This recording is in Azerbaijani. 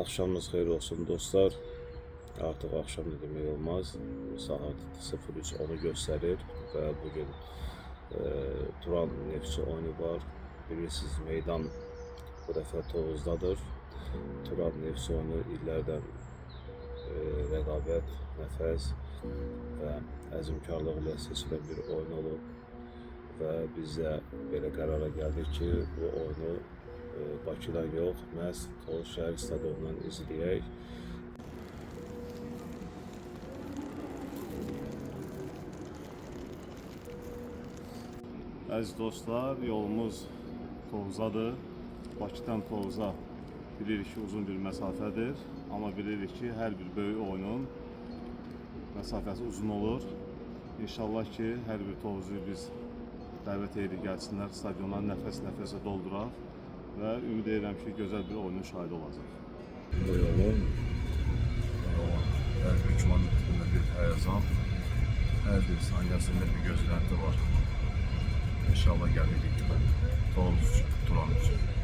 Axşamınız xeyir olsun dostlar. Artıq axşam da demək olmaz. Saat 03:10-u göstərir və bugün Turan Neftçi oyunu var. Bilirsiniz, meydan bu dəfə Tovuzdadır. Turan Neftçi oyunu illərdən rəqabət, nəfəs və əzmkarlıq ilə seçilən bir oyun olub və biz də belə qərara gəldik ki, bu oyunu Bakıdan yox, məhz Tovuz şəhər stadionundan izləyək. Əziz dostlar, yolumuz Tovuzadır. Bakıdan Tovuza bilirik ki, uzun bir məsafədir, amma bilirik ki, hər bir böyük oyunun məsafəsi uzun olur. İnşallah ki, hər bir Tovuzu biz dəvət edirik, gəlsinlər, stadiona nəfəs-nəfəsə dolduraq və ümid edirəm ki, gözəl bir oyunun şahidi olacaq. Bu yolun hər bir kilometrində bir həyəcan, hər bir saniyəsində bir gözlənti var. İnşallah gəlirik Tovuz üçün, Turan üçün.